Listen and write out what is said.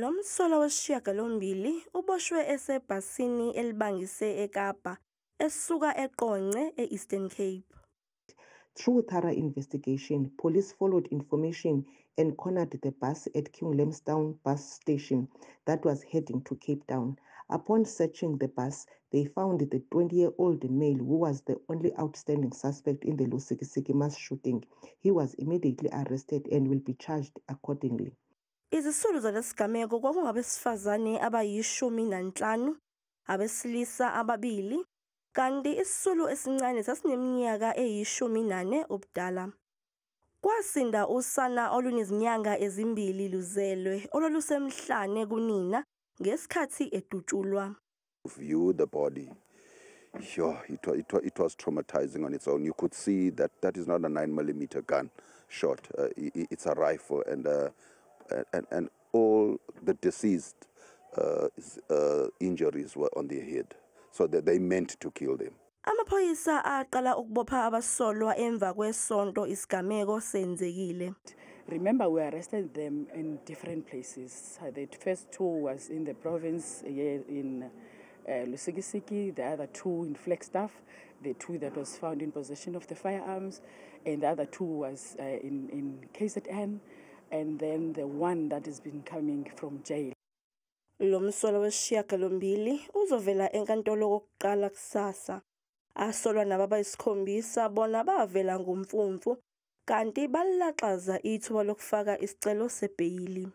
Lo msolwa wesishiyagalombili uboshwe esebhasini elibangise eKapa esuka eQonce e-Eastern Cape. Through thorough investigation, police followed information and cornered the bus at King Limstown bus station that was heading to Cape Town. Upon searching the bus, they found the 20-year-old male who was the only outstanding suspect in the Lusikisiki mass shooting. He was immediately arrested and will be charged accordingly. Izisulu zalesigameko kwakungabesifazane abayi-15, abesilisa ababili, kanti isisulu esincane sasineminyaka eyi-14 ubudala. Kwasinda usana olunezinyanga ezimbili luzelwe olwalusemhlane kunina ngesikhathi edutshulwa. View the body. Sure, it was traumatizing on its own. You could see that that is not a 9mm gun shot. It's a rifle, and all the deceased injuries were on their head, so that they meant to kill them. Amaphoyisa aqala ukubopha abasolwa emva kwesonto isigameko senzekile. Remember, we arrested them in different places. The first two was in the province here in Lusikisiki, the other two in Flagstaff, the two that was found in possession of the firearms, and the other two was in KZN, and then the one that has been coming from jail. Lo msolwa wesishiyagalombili uzovela enkantolo kokuqala kusasa. Asolwa nababa isikhombisa bona bavela ngomfumfu kanti balaxaza ithuba lokufaka isicelo sebheyili.